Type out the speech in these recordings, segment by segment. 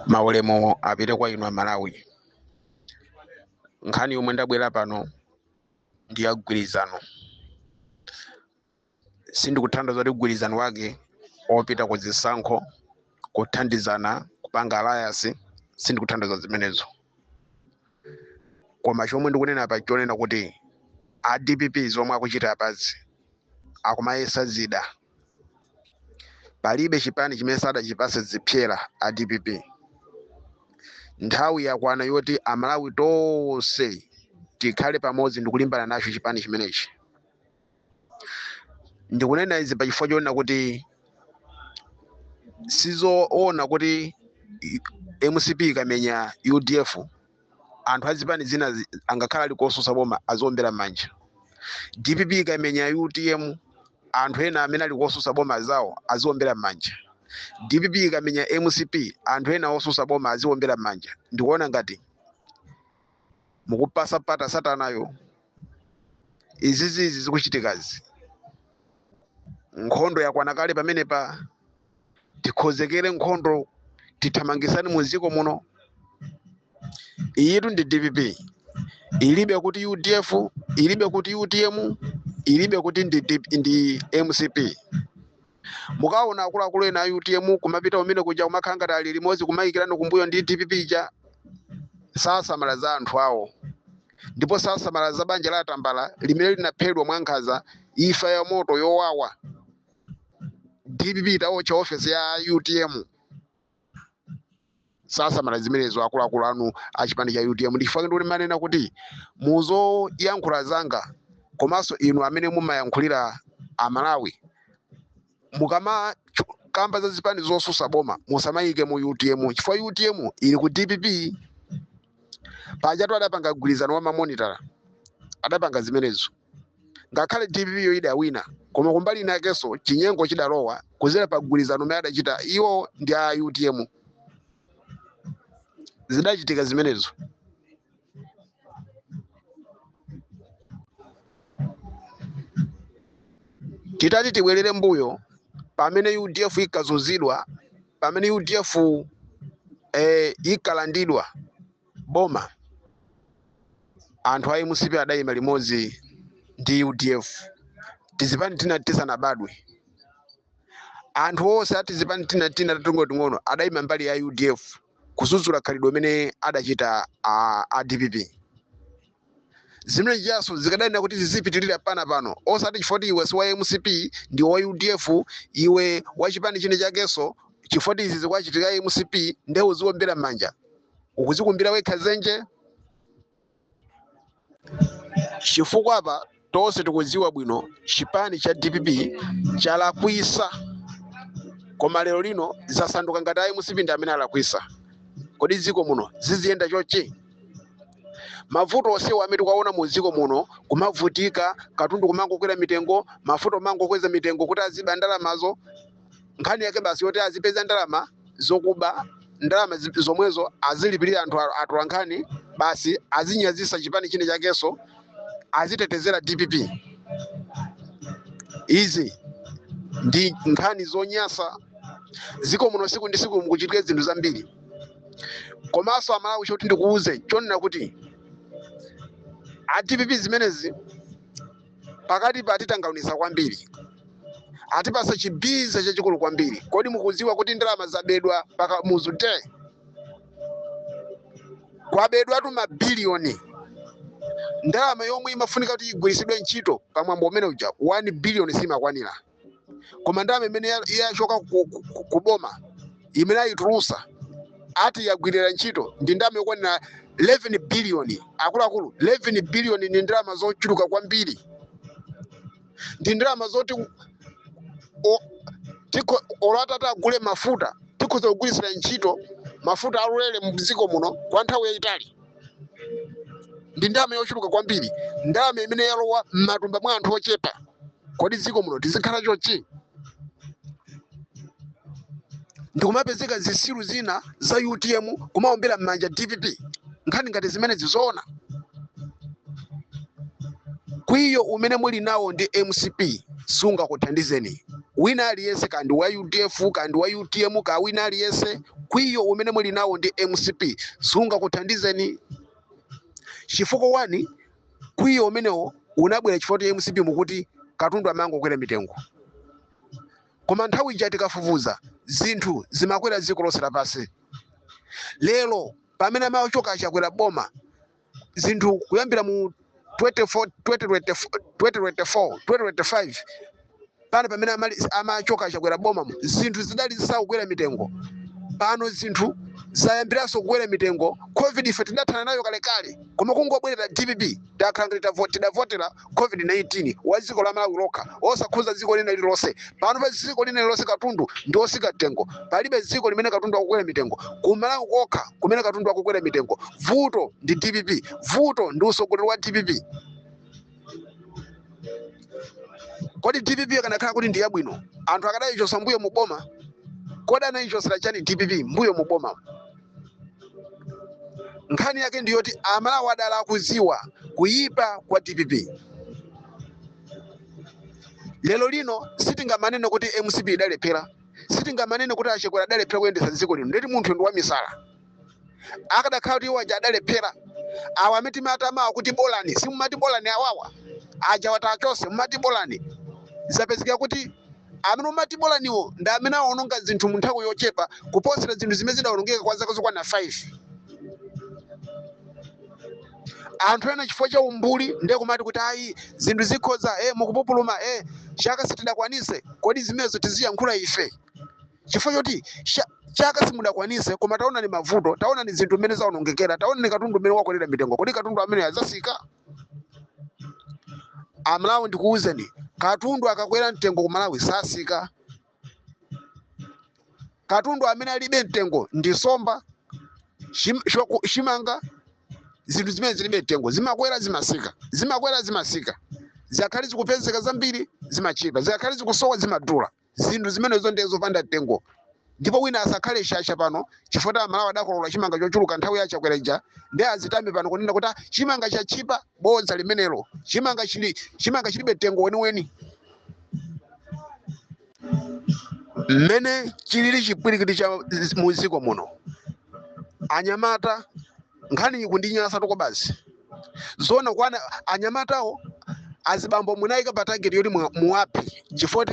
Maulemu apite kwa inu Amalawi. Nkhani yomwe ndabwera pano ndi ya mgwirizano. Sindikuthandiza kuti mgwirizano wake opita ku zisankho, kuthandizana kupanga alliance, sindikuthandiza zimenezo. Koma chomwe ndikunena apa chonena kuti a DPP zomwe akuchita apazi akumayesa zida. Palibe chipani chimene sadachipase zipsera a DPP. Nthawi yakwana yoti Amalawi tonse tikhale pamodzi ndikulimbana nacho chipani chimenechi. Ndikunena izi pachifukwa chonena kuti sizoona kuti MCP ikamenya UDF, anthu azipani zina angakhala ali kosusa boma aziombera m'manja. DPP ikamenya UTM, anthu ena amene ali kosusa boma zawo aziombera m'manja. DPP ikamenya MCP, anthu ena osusa boma aziombera m'manja. Ndikuona ngati mukupasa pata satanayo. Izizizi zikuchitikazi, nkhondo yakwana kale pamenepa. Tikhozekere nkhondo, tithamangisane mu dziko muno. Iyitu ndi DPP, ilibe kuti UDF, ilibe kuti UTM, ilibe kuti ndi MCP. Mukaona akuluakulu ena a UTM kumapita umene kuja kumakhala ngati ali limodzi, kumayikirana kumbuyo ndi DPP ija, sasamala za anthu awo, ndipo sasamala za banja la Tambala limene linaphedwa mwankhanza, imfa ya moto yowawa. DPP itawotcha ofesi ya UTM, sasamala zimenezo akuluakulu anu a chipani cha UTM. Ndifake ndikuti manena kuti muzoyankhula zanga, komanso inu amene mumayankhulira Amalawi, mukama kamba za zipani zosusa boma musamayike mu UTM, chifukwa UTM ili ku DPP. Pajatu adapanga mgwirizano wa mamonitara, adapanga zimenezo. Ngakhale DPP yo idawina, koma kumbali inakenso chinyengo chidalowa kuzera pa mgwirizano umene adachita iwo ndi a UTM. Zidachitika zimenezo. Titati tibwerere mbuyo pamene UDF ikazuzidwa, pamene UDF ikalandidwa boma, anthu a MCP adayima limodzi ndi UDF. Tizipani tina tisanabadwe, anthu onse atizipani tina tina tating'onoting'ono adayima mbali ya UDF kudzudzula khalidwe umene adachita a DPP. Zimene chiyaso zikadanena kuti zizipitirira pana pano, osati chifukwa iwe si wa MCP ndi wa UDF, iwe wa chipani chine chakenso, chifukwa izi zikuchitika MCP nde uziombera m'manja, ukuzikumbira wekha zenje. Chifukwa apa tonse tikudziwa bwino chipani cha DPP chalakwisa, koma lero lino zasanduka ngati a MCP ndi amene alakwisa. Kodi dziko muno ziziyenda chochi? Mavuto onsewa amene tikuwaona mu dziko muno, kumavutika, katundu kumangokwera mitengo, mafuta kumangokweza mitengo kuti aziba ndalamazo, nkhani yake basi yoti azipeza ndalama zokuba, ndalama zomwezo azilipirira anthu atola nkhani, basi azinyazisa chipani chine chakenso, azitetezera DPP. Izi ndi nkhani zonyasa. Dziko muno siku ndi siku mukuchitika zinthu zambiri. Komanso Amalawi, choti ndikuuze chonena kuti a DPP zimenezi pakati pa atitanganisa kwambiri, atipasa chibiza chachikulu kwambiri. Kodi mukudziwa kuti ndalama zabedwa paka muzute kwabedwatu mabiliyoni? Ndalama yomwe imafunika kuti igwiritsidwe ntchito pamwambo umene uja, 1 billion simakwanira, koma ndalama imene yachoka ku boma imene ayitulusa ati yagwirira ntchito ndi ndalama yokwanira 11 billion. Akuluakulu, 11 billion ni ndalama zochuluka kwambiri, ndi ndalama zoti olatata agule mafuta, tikhoza kugwiritsira ntchito mafuta alulere mdziko muno kwa nthawi yayitali. Ndi ndalama yochuluka kwambiri, ndalama imene yalowa m'matumba mwa anthu ochepa. Kodi dziko muno tizikhala chochi? Ndikumapezeka zisilu zina za UTM kumaombera m'manja DPP. Nkhani ngati zimene zizoona? Kwiyo umene muli nawo ndi MCP sungakuthandizeni. Wina aliyense, kandi wa UDF, kandi wa UTM, ka wina aliyense, Mkwiyo umene muli nawo ndi MCP sungakuthandizeni, chifukwa wani, mkwiyo umenewo unabwera chifukwa kuti MCP mukuti katundu amangokwera mitengo, koma nthawi ija tikafufuza zinthu zimakwera dziko lonse lapansi. Lero pamene amachoka Achakwera boma, zinthu kuyambira mu 24 2024 2024 2025 pano pamene amachoka Achakwera boma, zinthu zidali zisakukwera mitengo. Pano zinthu zayambiranso kukwera mitengo. COVID ife tidathana nayo kalekale, koma kungobwerera DPP takhala ngati tidavotera COVID-19 wa dziko la Malawi lokha, osakhuza dziko lina lililonse. Pano pa dziko lina lililonse katundu ndi osika mtengo. Palibe dziko limene katundu akukwera mitengo, ku Malawi kokha kumene katundu akukwera mitengo. Vuto ndi DPP, vuto ndi usogoleri wa DPP. Kodi DPP akanakhala kuti ndi yabwino, anthu akadayichosa mbuyo mu boma? Kodi anayichosera chani DPP mbuyo mu boma? Nkhani yake ndiyoti Amalawi adala akuziwa kuyipa kwa DPP. Lero lino sitingamanene kuti MCP idalephera, sitingamanene kuti Achakwera adalephera kuyendetsa dziko lino. Ndeti munthu ndi wamisala. Akadakhala kuti iwo aja adalephera, awa amene timatamawa kuti bolani, simumati bolani awawa aja watachose, mumati bolani. Zapezeka kuti amene umati bolaniwo ndi amene awononga zinthu mu nthawi yochepa kuposera zinthu zimene zidawonongeka kwa zaka zokwana 5. Anthu ena chifukwa cha umbuli ndiye kumati kuti ayi, zinthu zikhoza mukupupuluma, chaka sitidakwanise. Kodi zimenezo tiziyankhula ife chifukwa choti chaka simudakwanise? Koma taonani mavuto, taonani zinthu mmene zawonongekera, taonani katundu mmene wakwerera mitengo. Kodi katundu amene adzasika? Amalawi, ndikuwuzeni, katundu akakwera mtengo ku Malawi sasika. Katundu amene alibe mtengo ndi somba, chimanga. Zinthu zimene zilibe mtengo zimakwera, zimasika, zimakwera, zimasika. Zikakhale zikupezeka zambiri, zimachipa; zikakhale zikusowa, zimadula. Zinthu zimenezo ndiye zopanda mtengo. Ndipo wina asakhale shasha pano chifukwa Amalawi adakolola chimanga chochuluka nthawi ya Chakwera ija, ndi azitame pano kunena kuti, "Ah, chimanga chachipa." Bodza limenelo. Chimanga chilibe mtengo weniweni. Mmene chilili chipwirikiti cha muziko muno, anyamata, nkhani iyi kundinyasa toko basi. Zona kwana anyamatawo, azibambo munayika pa target yoti muwaphe chifukwa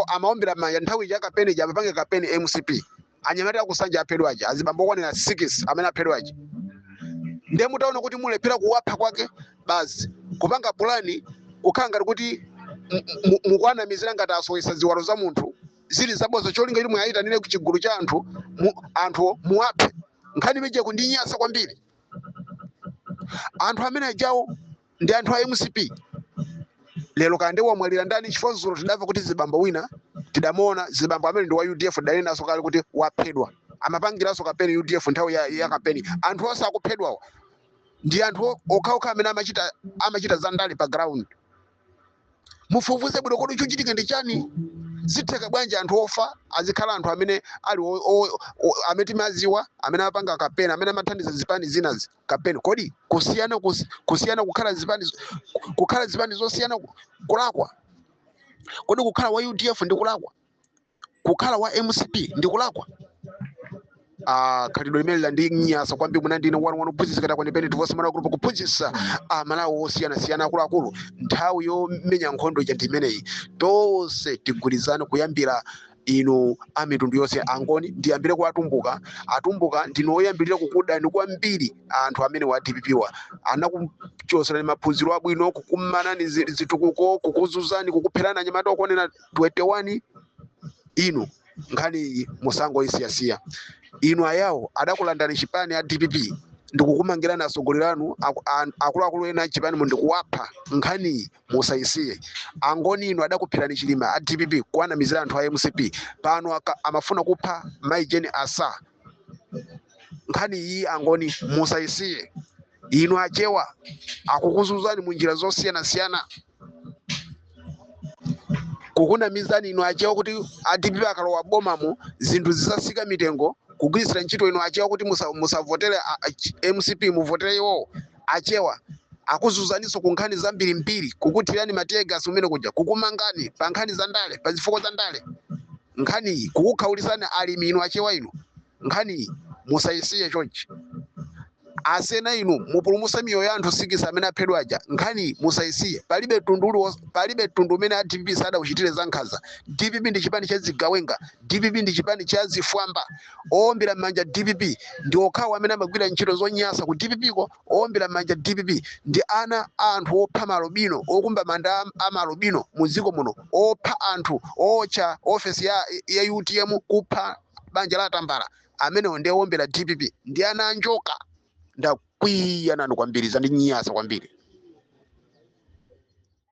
amaombera manja nthawi ya kapeni ija, amapange kapeni MCP. Anyamata akusanja aphedwa aja, azibambo okwanira 6 amene aphedwa aja, ndiye mutaona kuti mulephera kuwapha kwake, basi kupanga pulani kukhala ngati kuti mukuanamizira ngati asowesa ziwalo za munthu, zili zaboza, cholinga kuti mwayitanire ku chigulu cha anthu, anthu muwaphe. Nkhani imeneyi kundinyasa kwambiri. Anthu amene ajawo ndi anthu a MCP. Lero kande wamwalira ndani? Chifukwa dzulo tidamva kuti zibambo wina tidamuona, zibambo amene ndi wa UDF, tidanenaso kale kuti waphedwa, amapangiranso kapeni UDF nthawi ya kapeni. Anthu onse akuphedwawa ndi anthu okhaokha amene amachita za ndale pa ground. Mufufuze bwino, kodi chochitika ndi chani? Zitheka bwanji anthu ofa azikhala anthu amene ali amene timaziwa, amene amapanga kapeni, amene amathandiza zipani zinazi kapeni? Kodi kusiyana kukhala zipani zosiyana kulakwa? Kodi kukhala wa UDF ndi kulakwa? Kukhala wa MCP ndi kulakwa? Ah, khalidwe limene landinyasa kwambiri. Muna ndine wanu wanu kuphunzitsa kata kwanipeni tivonse mana group, kuphunzitsa Amalawi osiyanasiyana. Akuluakulu, nthawi yomenya nkhondo ija ndi imeneyi. Tonse tigwirizane, kuyambira inu a mitundu yonse. Angoni, ndiyambire kwa Atumbuka. Atumbuka, ndinu oyambirira kukudani kwambiri anthu amene wa DPP wa anakuchoserani maphunziro abwino, kukumanani zitukuko, kukuzuzani, kukupherani anyamata okwanira 21. Inu nkhani iyi musangoyisiyasiya. Inu Ayawo, adakulandani chipani a DPP ndikukumangirani atsogoleri anu akuluakulu ena achipani ndikuwapha. Nkhani iyi musayisiye. Angoni inu, adakupherani Chilima a DPP kuwanamizira anthu a MCP. Pano amafuna kupha Mai Jane Ansah. Nkhani iyi, Angoni, musayisiye. Inu Achewa, akukuzuzani mu njira zosiyanasiyana, kukunamizani inu Achewa kuti a DPP akalowa bomamo zinthu zisasika mitengo, kugwirisira ntchito inu Achewa kuti musavotere MCP, muvotere iwowo. Achewa akuzunzaninso ku nkhani zambirimbiri, kukuthirani ma teargas umene kuja, kukumangani pa nkhani za ndale, pa zifukwa za ndale. Nkhani iyi, kukukhaulisani alimi inu Achewa inu. Nkhaniyi musayisiye chonchi. Asena inu, mupulumuse miyoyo ya anthu 6 amene aphedwa aja. Nkhaniyi musayisiye. Palibe tundu palibe tundu umene a DPP sadauchitire za nkhanza. DPP ndi chipani cha zigawenga. DPP ndi chipani cha zifwamba. Owombera m'manja DPP ndi okhawo amene amagwira ntchito zonyasa ku DPP ko. Owombera m'manja DPP ndi ana a anthu opha malobino, okumba manda a malobino mu dziko muno, opha anthu, otcha ofesi ya UTM, kupha banja la Tambala. Amenewo ndi owombera DPP, ndi ana anjoka. Ndakwiya nanu kwambiri, zandinyasa kwambiri.